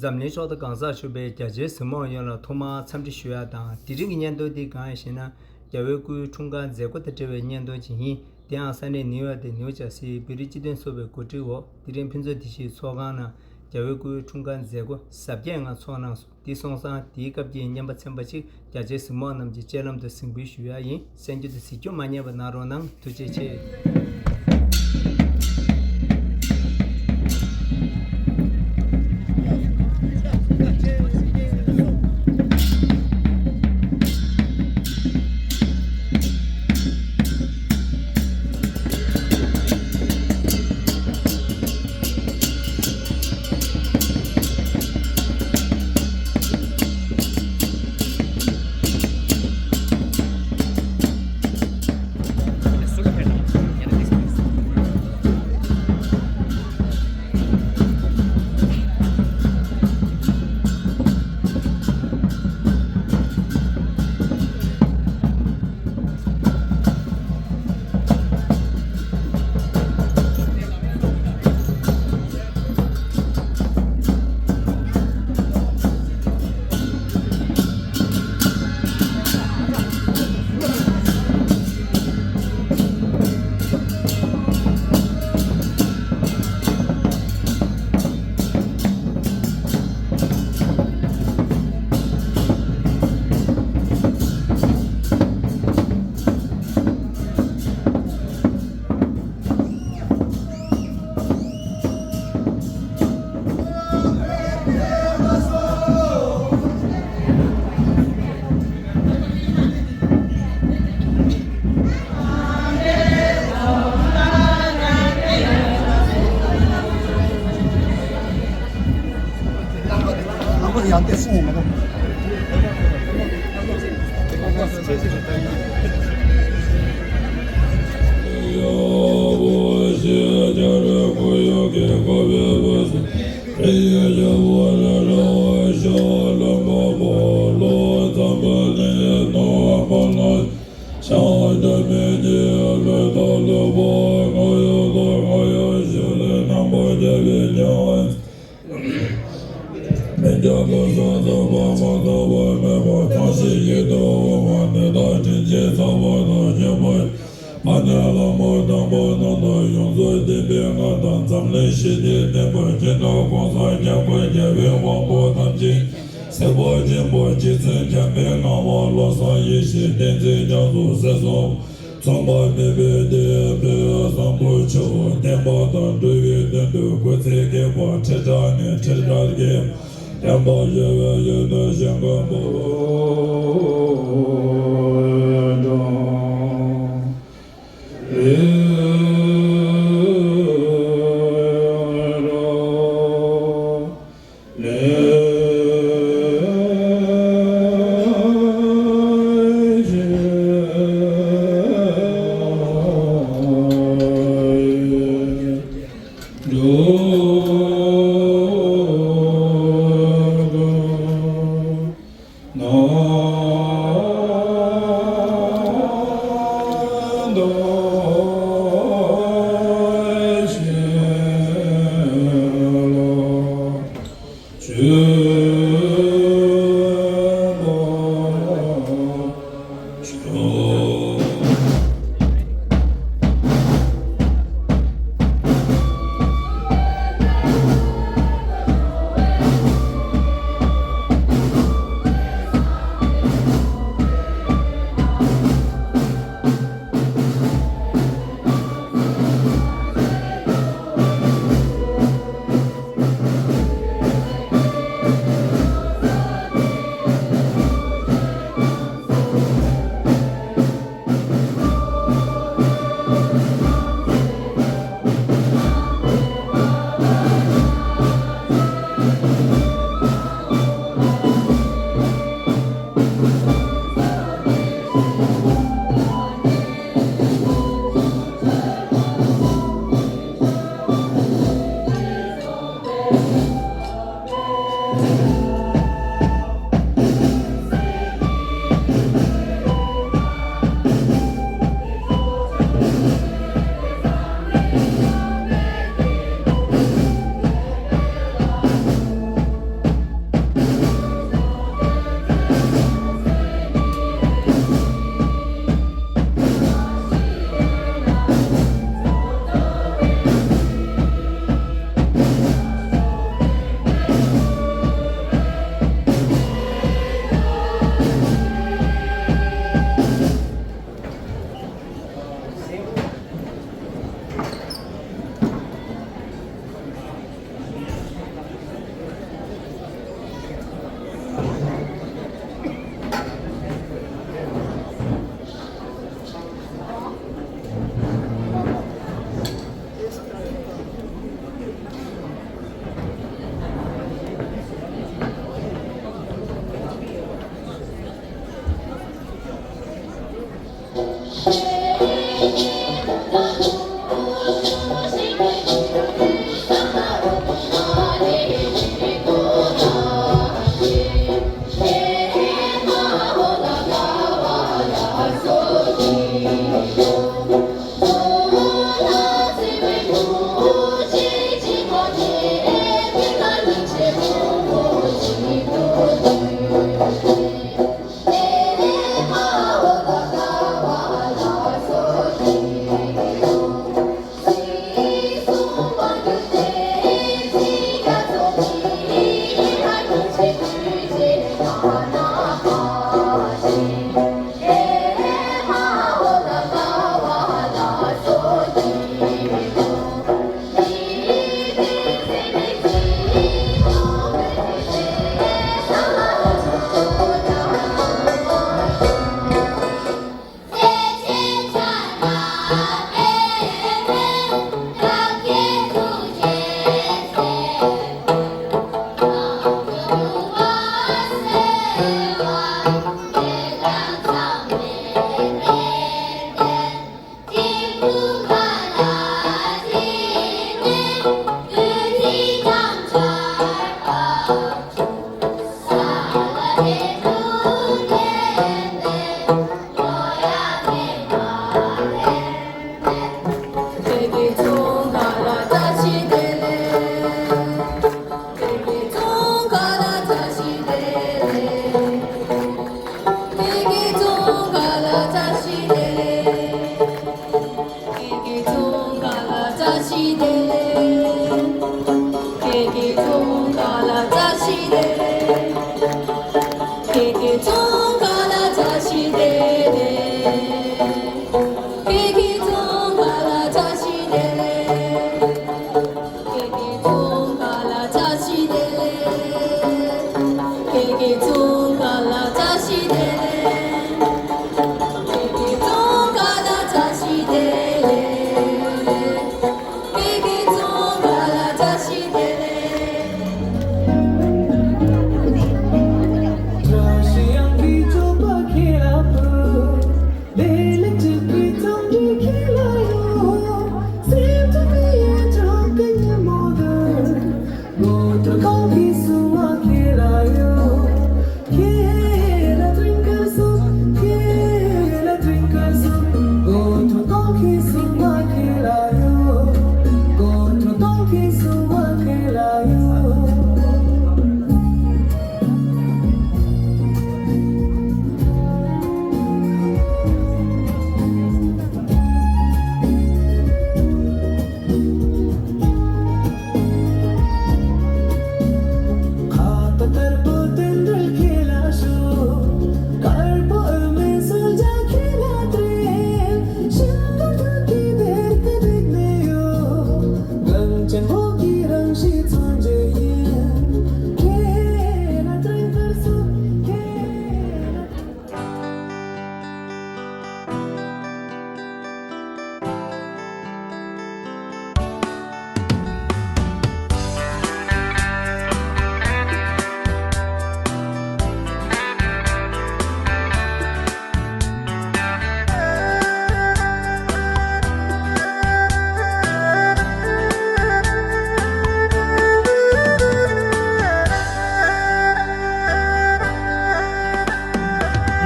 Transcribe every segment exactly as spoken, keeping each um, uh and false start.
འཛམ་གླིང་ཕྱོགས་མཐའ་གང་སར་བཞུགས་པའི་རྒྱ་ཆེའི་གཟིགས་མོ་བ་ཡོངས་ལ་ཐོག་མར་འཚམས་འདྲི་ཞུ་ཡ་དང་། དེ་རིང་གི་བརྙན་ཐུང་འདི་གང་ཡིན་ཞེ་ན། རྒྱལ་བའི་སྐུའི་འཁྲུངས་སྐར་མཛད་སྒོ་དང་འབྲེལ་བའི་བརྙན་ཐུང་ཅིག་ཡིན། དེ་ཡང་ས་གནས་ནིའུ་ཡོག་དང་ནིའུ་ཇར་སི་བོད་རིགས་སྤྱི་མཐུན་ཚོགས་པའི་གོ་སྒྲིག་འོག་དེ་རིང་ཕུན་ཚོགས་བདེ་སྐྱིད་ཚོགས་ཁང་ནང་རྒྱལ་བའི་སྐུའི་འཁྲུངས་སྐར་མཛད་སྒོ་གཟབ་རྒྱས་ངང་ཚོགས་གནང་སོང་། དེ་སོང་ཙང་དེའི་སྐབས་ཀྱི་བརྙན་པར་ཚན་པ་ཅིག་རྒྱ་ཆེའི་གཟིགས་མོ་བ་རྣམས་ཀྱི་སྤྱན་ལམ་དུ་གཟིགས་འབུལ་ཞུ་ཡ་ཡིན། གསན་རྒྱུ་དང་གཟིགས་རྒྱུ་མ་བསྙེལ་བ་གནང་རོགས་གནང་། ཐུགས་རྗེ་ཆེ། མི་འགྱུར་བློ་བཟང་རྫོགས་པ་མ་རྫོགས་པ་མེད་པ་ཐམས་ཅད་ཡིད་དུ་འོང་བ་ནི་བདག་དྲིན་ཅན་ཚངས་པ་དང་མཉམ་པ། མ་ཎི་ལྷ་མོ་དམ་པ་རྣམས་དང་ཡོངས་རྫོགས་ལྡན་པའི་ང་དང་། འཛམ་གླིང་ཞི་བདེའི་བསྟན་པ་སྤྱི་དང་གོང་ས་སྐྱབས་མགོན་རྒྱལ་བའི་དབང་པོ་ཐམས་ཅད། སྲིད་པ་ཆེན་པོ་རྗེ་བཙུན་འཇམ་དཔལ་དབྱངས་དབང་བློ་བཟང་ཡེ་ཤེས་བསྟན་འཛིན་རྒྱ་མཚོ་སྲས་གསུམ། མཚུངས་པ་མེད་པའི་བདེ་བའི་བཟང་པོ་ཆེ་བ་བསྟན་པ་དང་འགྲོ་བའི་དོན་དུ་སྐུ་ཚེ་བསྐལ་པ་ཁྲི་ཕྲག་ནས་ཁྲི་ཕྲག་བརྒལ། བསྟན་པ་ཞི་བའི་ཡུལ་དུ་ཞིང་ཁམས་པོ།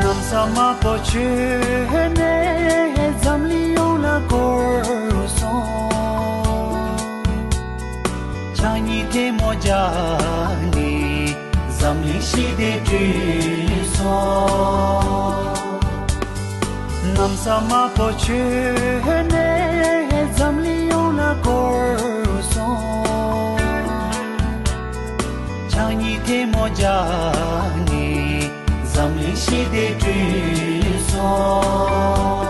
གནམ་ས་དམར་པོ་བྱོན་ནས་འཛམ་གླིང་ཡོངས་ལ་བསྐོར་སོང་། ཕྱག་གཉིས་ཐལ་མོ་སྦྱར་ནས་འཛམ་གླིང་ཞི་བདེ་བསྐྲུན་སོང་། གནམ་ས་དམར་པོ་བྱོན་ནས་འཛམ་གླིང་ཡོངས་ལ་བསྐོར་སོང་། ཕྱག་གཉིས་ཐལ་མོ་སྦྱར་ནས་འཛམ་གླིང་ཞི་བདེ་བསྐྲུན་སོང་།